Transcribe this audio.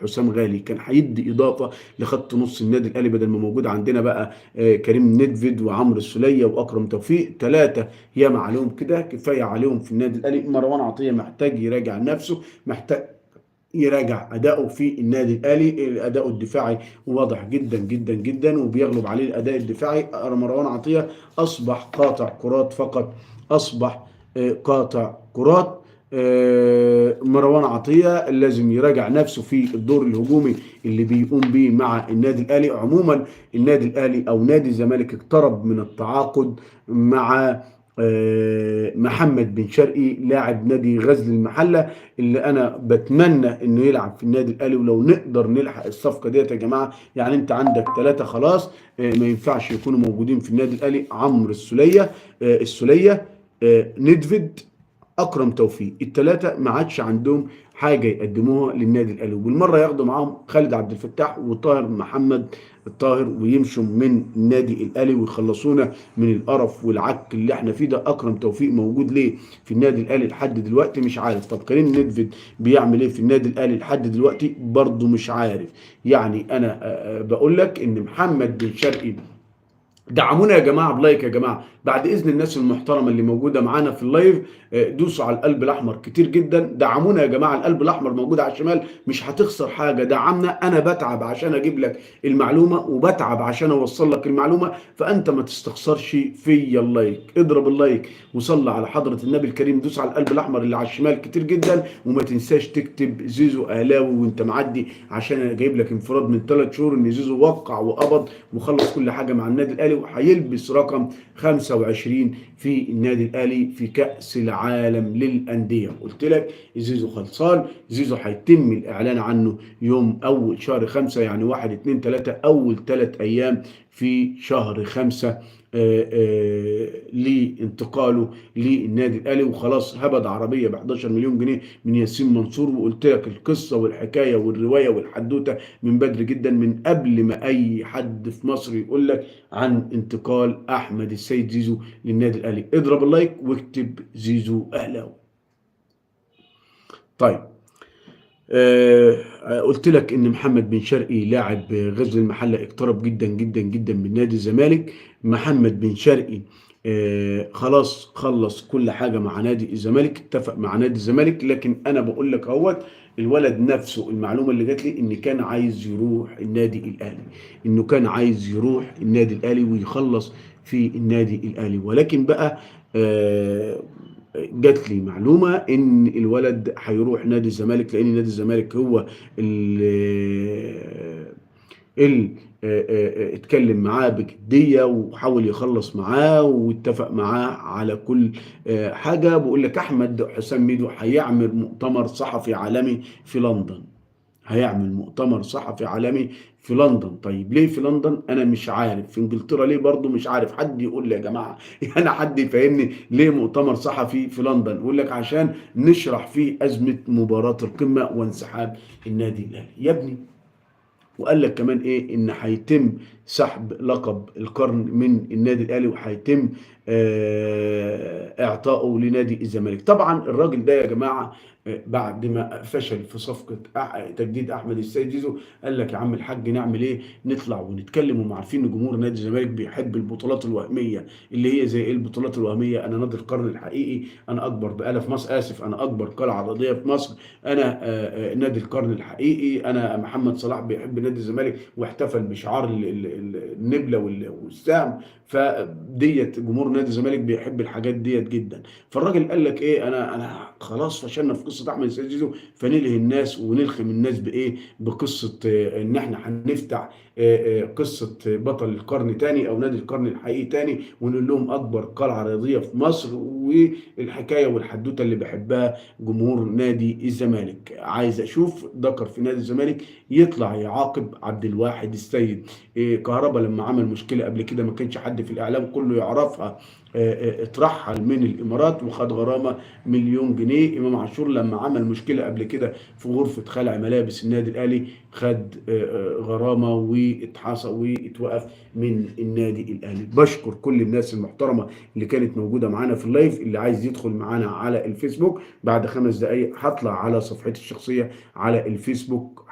حسام غالي، كان هيدي اضافه لخط نص النادي الاهلي، بدل ما موجود عندنا بقى كريم ندفيد وعمرو السوليه واكرم توفيق، 3 ياما عليهم كده، كفاية عليهم في النادي الاهلي. مروان عطية محتاج يراجع نفسه، محتاج يراجع اداؤه في النادي الاهلي، اداؤه الدفاعي واضح جدا جدا جدا وبيغلب عليه الاداء الدفاعي. مروان عطية اصبح قاطع كرات فقط، اصبح قاطع كرات. مروان عطية لازم يراجع نفسه في الدور الهجومي اللي بيقوم به مع النادي الاهلي. عموما النادي الاهلي او نادي الزمالك اقترب من التعاقد مع محمد بن شرقي لاعب نادي غزل المحلة، اللي انا بتمنى انه يلعب في النادي الاهلي، ولو نقدر نلحق الصفقة ديت يا جماعة. يعني انت عندك 3 خلاص، ما ينفعش يكونوا موجودين في النادي الاهلي: عمرو السوليه، ندفيد، اكرم توفيق. ال3 ما عادش عندهم حاجة يقدموها للنادي الاهلي، وبالمره ياخدوا معاهم خالد عبد الفتاح وطاهر محمد الطاهر ويمشوا من النادي الاهلي ويخلصونا من القرف والعك اللي احنا فيه ده. اكرم توفيق موجود ليه في النادي الاهلي لحد دلوقتي؟ مش عارف. طب كريم ندفيد بيعمل ايه في النادي الاهلي لحد دلوقتي؟ برضه مش عارف. يعني انا بقول لك ان محمد بن شرقي، دعمونا يا جماعة ب like يا جماعة، بعد اذن الناس المحترمة اللي موجودة معانا في ال live، دوسوا على القلب الاحمر كتير جدا، دعمونا يا جماعة، القلب الاحمر موجود على الشمال، مش هتخسر حاجة، دعمنا. انا بتعب عشان اجيب لك المعلومة وبتعب عشان اوصل لك المعلومة، فانت ما تستخسرش فيا ال like، اضرب ال like وصلي على حضره النبي الكريم، دوس على القلب الاحمر اللي على الشمال كتير جدا، وما تنساش تكتب زيزو اهلاوي وانت معدي، عشان انا جايب لك انفراد من 3 شهور ان زيزو وقع وقبض وخلص كل حاجة مع النادي الاهلي، وهيلبس رقم 25 في النادي الاهلي في كأس العالم للأندية. قلت لك زيزو خلصان، زيزو هيتم الإعلان عنه يوم أول شهر 5، يعني 1 2 3، أول 3 أيام في شهر 5 لانتقاله للنادي الاهلي. وخلاص هبد عربية ب 11 مليون جنيه من ياسين منصور، وقلت لك القصة والحكاية والرواية والحدوته من بدري جدا، من قبل ما اي حد في مصر يقول لك عن انتقال احمد السيد زيزو للنادي الاهلي. اضرب ال like واكتب زيزو اهلاوي. طيب قلت لك ان محمد بن شرقي لاعب غزل المحلة اقترب جدا جدا جدا من نادي الزمالك. محمد بن شرقي خلاص خلص كل حاجة مع نادي الزمالك، اتفق مع نادي الزمالك، لكن انا بقول لك اهوت الولد نفسه المعلومة اللي جات لي ان كان عايز يروح النادي الاهلي، انه كان عايز يروح النادي الاهلي ويخلص في النادي الاهلي، ولكن بقى جات لي معلومة ان الولد هيروح نادي الزمالك، لان نادي الزمالك هو اللي اتكلم معاه بجدية وحاول يخلص معاه واتفق معاه على كل حاجة. بقول لك احمد حسام ميدو هيعمل مؤتمر صحفي عالمي في لندن، هيعمل مؤتمر صحفي عالمي في لندن. طيب ليه في لندن؟ انا مش عارف. في انجلترا ليه برضو مش عارف. حد يقول لي يا جماعة، يعني حد يفهمني ليه مؤتمر صحفي في لندن؟ يقول لك عشان نشرح فيه ازمة مباراة القمه وانسحاب النادي الاهلي يا ابني. وقال لك كمان ايه؟ ان هيتم سحب لقب القرن من النادي الاهلي، وهيتم اعطائه لنادي الزمالك. طبعا الراجل ده يا جماعة بعد ما فشل في صفقة تجديد احمد السيد زيزو، قال لك يا عم الحاج نعمل ايه؟ نطلع ونتكلم، وما عارفين ان جمهور نادي الزمالك بيحب البطولات الوهمية، اللي هي زي ايه البطولات الوهمية؟ انا نادي القرن الحقيقي، انا اكبر بقاله في مصر، اسف، انا اكبر قلعه رياضية في مصر، انا نادي القرن الحقيقي، انا محمد صلاح بيحب نادي الزمالك واحتفل بشعار النبله والسهم، فديت جمهور نادي الزمالك بيحب الحاجات ديت جدا. فالراجل قال لك ايه؟ انا خلاص فشلنا في قصة احمد السيد زيزو، فنلهي الناس ونلخم الناس بايه؟ بقصة ان احنا هنفتح قصة بطل القرن تاني او نادي القرن الحقيقي تاني، ونقول لهم اكبر قلعه رياضية في مصر، والحكاية والحدوته اللي بحبها جمهور نادي الزمالك. عايز اشوف ذكر في نادي الزمالك يطلع يعاقب عبد الواحد السيد. كهربا لما عمل مشكلة قبل كده ما كانش حد في الاعلام كله يعرفها، اترحل من الامارات وخد غرامة 1,000,000 جنيه. امام عاشور لما عمل مشكلة قبل كده في غرفة خلع ملابس النادي الاهلي خد غرامة واتحصل واتوقف من النادي الاهلي. بشكر كل الناس المحترمة اللي كانت موجودة معانا في ال live. اللي عايز يدخل معانا على الفيسبوك بعد 5 دقائق هطلع على صفحتي الشخصية على الفيسبوك.